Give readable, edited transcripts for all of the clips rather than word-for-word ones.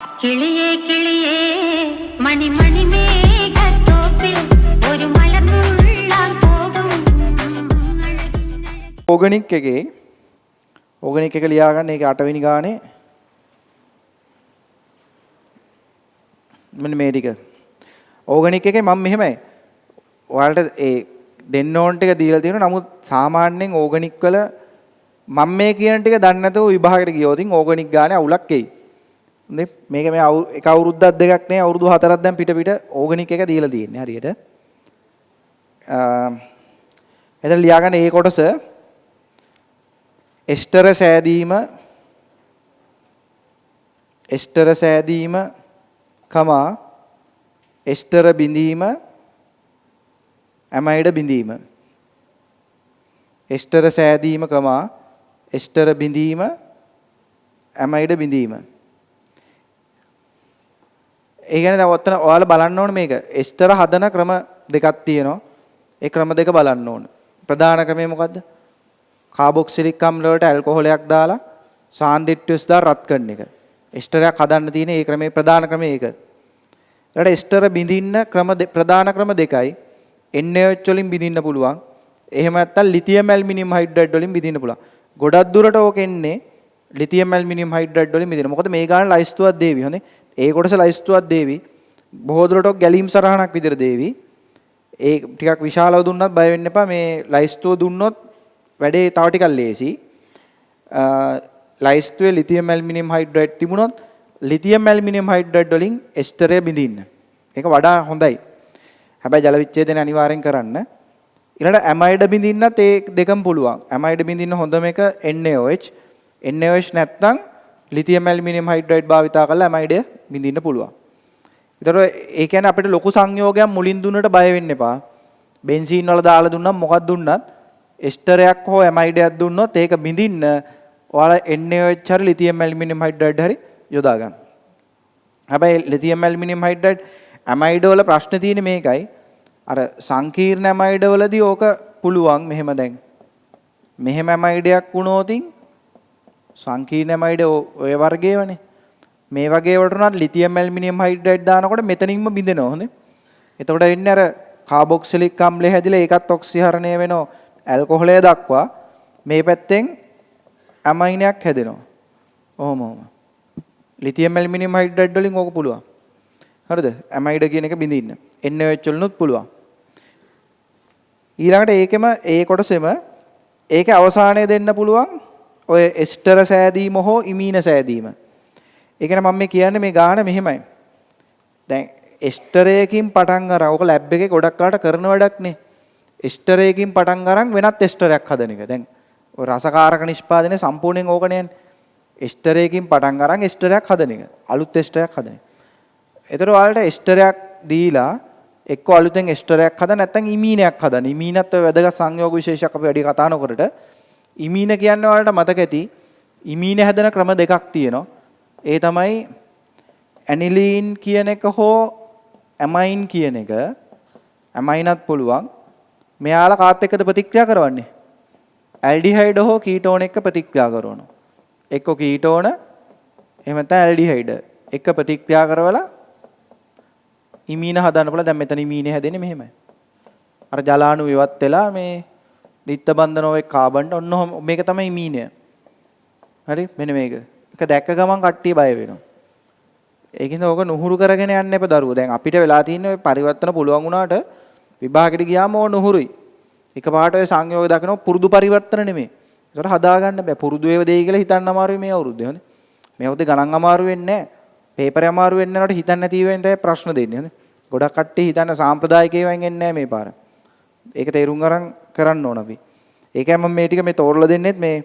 കിളിയേ കിളിയേ മണി മണി മേഘത്തോപ്പിൽ ഒരു മലർന്നുള്ളാൻ പോകും. ඕගනික් එකේ, ඕගනික් එක ලියා ගන්න. ඒක 8 වෙනි ගානේ මෙන්න මේ ටික. ඕගනික් එකේ මම මෙහෙමයි ඔයාලට ඒ දෙන්න ඕන ටික දීලා තියෙනවා. නමුත් සාමාන්‍යයෙන් ඕගනික් වල මම මේ කියන ටික දන්නේ නැතුව විභාගයට ගියොත් ඕගනික් ගානේ අවුලක් එයි. හොඳේ, මේක මේ එක අවුරුද්දක් දෙකක් නේ, අවුරුදු 4ක් දැන් පිට පිට ඕගනික් එක දීලා තියෙන්නේ හරියට. එතන ලියාගන්න ඒ කොටස එස්ටර සෑදීම, එස්ටර සෑදීම කමා එස්ටර බිඳීම, ඇමයිඩ බිඳීම. එස්ටර සෑදීම කමා එස්ටර බිඳීම, ඇමයිඩ බිඳීම. ඒ කියන්නේ දැන් ඔතන ඔයාලා බලන්න ඕනේ මේක. එස්ටර හදන ක්‍රම දෙකක් තියෙනවා. ඒ ක්‍රම දෙක බලන්න ඕන. ප්‍රධාන ක්‍රමය මොකද්ද? කාබොක්සිලික් අම්ල වලට ඇල්කොහොලයක් දාලා සාන්දිට්‍යස් දාලා රත් කරන එක. එස්ටරයක් හදන්න තියෙන ඒ ක්‍රමේ ප්‍රධාන ක්‍රමය ඒක. ඊළඟට එස්ටර බිඳින්න ක්‍රම ප්‍රධාන ක්‍රම දෙකයි. NaOH වලින් බිඳින්න පුළුවන්. එහෙම නැත්නම් ලිතියම් ඇලුමිනියම් හයිඩ්‍රයිඩ් වලින් බිඳින්න පුළුවන්. ගොඩක් දුරට ඕක එන්නේ ලිතියම් ඇලුමිනියම් හයිඩ්‍රයිඩ් වලින් බිඳින්න. මොකද මේ ගාන ලයිස්තුවක් දේවි. හොඳේ. ඒ කොටස ලයිස්තුවක් දේවි. බොහෝ දුරට ඔක ගැලීම් සරහනක් විදිහට දේවි. ඒ ටිකක් විශාලව දුන්නත් බය වෙන්න එපා. මේ ලයිස්තුව දුන්නොත් වැඩේ තව ටිකක් ලේසි. ලයිස්තුවේ ලිතියම් ඇලුමිනියම් හයිඩ්‍රයිඩ් තිබුණොත් ලිතියම් ඇලුමිනියම් හයිඩ්‍රයිඩ් වලින් එස්ටරය බිඳින්න. ඒක වඩා හොඳයි. හැබැයි ජල විච්ඡේදනය අනිවාර්යෙන් කරන්න. ඊළඟට ඇමයිඩ බිඳින්නත් ඒ දෙකම පුළුවන්. ඇමයිඩ බිඳින්න හොඳම එක NaOH. NaOH නැත්නම් ලිතියම් ඇලුමිනියම් හයිඩ්‍රයිඩ් භාවිතා කරලා ඇමයිඩය බිඳින්න පුළුවන්. ඒතර ඒ කියන්නේ අපිට ලොකු සංයෝගයක් මුලින් දුන්නට බය වෙන්න එපා. බෙන්සීන් වල දාලා දුන්නම් මොකක් දුන්නත් එස්ටරයක් හෝ ඇමයිඩයක් දුන්නොත් ඒක බිඳින්න ඔයාලා NaOH හරි ලිතියම් ඇලුමිනියම් හයිඩ්‍රයිඩ් හරි යොදා ගන්න. හැබැයි ලිතියම් ඇලුමිනියම් හයිඩ්‍රයිඩ් ඇමයිඩ වල ප්‍රශ්නේ තියෙන්නේ මේකයි. අර සංකීර්ණ ඇමයිඩ වලදී ඕක පුළුවන් මෙහෙම දැන්. මෙහෙම ඇමයිඩයක් වුණොතින් සංකීර්ණ ඇමයිඩ ඔය වර්ගයේවනේ. මේ වගේ වලට උනත් ලිතියම් ඇලුමිනියම් හයිඩ්‍රයිඩ් දානකොට මෙතනින්ම බිඳෙනවා හොඳේ. එතකොට වෙන්නේ අර කාබොක්සිලික් අම්ලය හැදිලා ඒකත් ඔක්සිහරණය වෙනවා ඇල්කොහොලය දක්වා මේ පැත්තෙන් ඇමයිනයක් හැදෙනවා. ඔහොම ඔහොම. ලිතියම් ඇලුමිනියම් හයිඩ්‍රයිඩ් වලින් ඕක පුළුවන්. හරිද? ඇමයිඩ කියන එක බිඳින්න. NaOH වලිනුත් පුළුවන්. ඊළඟට ඒකෙම ඒ කොටසෙම ඒකේ අවසානයේ දෙන්න පුළුවන් ඔය එස්ටර සෑදීම හෝ ඉමීන සෑදීම. ඒ කියන්නේ මම මේ කියන්නේ මේ ගාන මෙහෙමයි. දැන් එස්ටරයකින් පටන් අරන් ඕක ලැබ් එකේ ගොඩක් වෙලාට කරන වැඩක් නේ. එස්ටරයකින් පටන් අරන් වෙනත් එස්ටරයක් හදන එක. දැන් ඔය රසකාරක නිෂ්පාදනය සම්පූර්ණයෙන් ඕකනේ යන්නේ. එස්ටරයකින් පටන් අරන් එස්ටරයක් හදන එක. අලුත් එස්ටරයක් හදන එක. ඒතර ඔයාලට එස්ටරයක් දීලා එක්ක අලුතෙන් එස්ටරයක් හදන්න නැත්නම් ඉමීනයක් හදන්න. ඉමීනත් ඔය වැදගත් සංයෝග විශේෂයක් අපි වැඩි කතා නොකරට. ඉමීන කියන්නේ ඔයාලට මතක ඇති. ඉමීන හැදෙන ක්‍රම දෙකක් තියෙනවා. ඒ තමයි ඇනිලීන් කියන එක හෝ ඇමයින් කියන එක. ඇමයිනත් පුළුවන්. මෙයාලා කාත් එක්කද ප්‍රතික්‍රියා කරවන්නේ? ඇල්ඩිහයිඩ් හෝ කීටෝන් එක්ක ප්‍රතික්‍රියා කරනවා. එක්ක කීටෝන එහෙම නැත්නම් ඇල්ඩිහයිඩ් එක්ක ප්‍රතික්‍රියා කරවලා ඉමීන හදන්න පුළුවන්. දැන් මෙතන ඉමීනේ හැදෙන්නේ මෙහෙමයි. අර ජලාණු ඉවත් වෙලා මේ ද්විත්ව බන්ධන ඔය කාබන්ට ඔන්න ඔහොම මේක තමයි ඉමීනය. හරි, මෙන්න මේක. ඒක දැක්ක ගමන් කට්ටිය බය වෙනවා. ඒකින්ද ඕක නුහුරු කරගෙන යන්න එපා දරුවෝ. දැන් අපිට වෙලා තියෙන්නේ ඔය පරිවර්තන පුළුවන් වුණාට විභාගෙට ගියාම ඕක නුහුරුයි. එකපාරට ඔය සංයෝග දකින්න පුරුදු පරිවර්තන නෙමෙයි. ඒකට හදාගන්න බෑ. පුරුදු ඒවා දෙයි කියලා හිතන්න අමාරුයි මේ අවුරුද්දේ. හොඳේ. මේ අවුරුද්දේ ගණන් අමාරු වෙන්නේ නැහැ. පේපරේ අමාරු වෙන්නේ නැනට හිතන්න නැති ඒවායින් තමයි ප්‍රශ්න දෙන්නේ. හොඳේ. ගොඩක් කට්ටිය හිතන්න සාම්ප්‍රදායික ඒවායින් එන්නේ නැහැ මේ පාර. ඒක තේරුම් අරන් කරන්න ඕන අපි. ඒකයි මම මේ ටික මේ තෝරලා දෙන්නෙත් මේ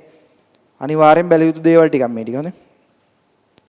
අනිවාර්යෙන් බැලිය යුතු දේවල් ටිකක් මේ ටික. හොඳේ.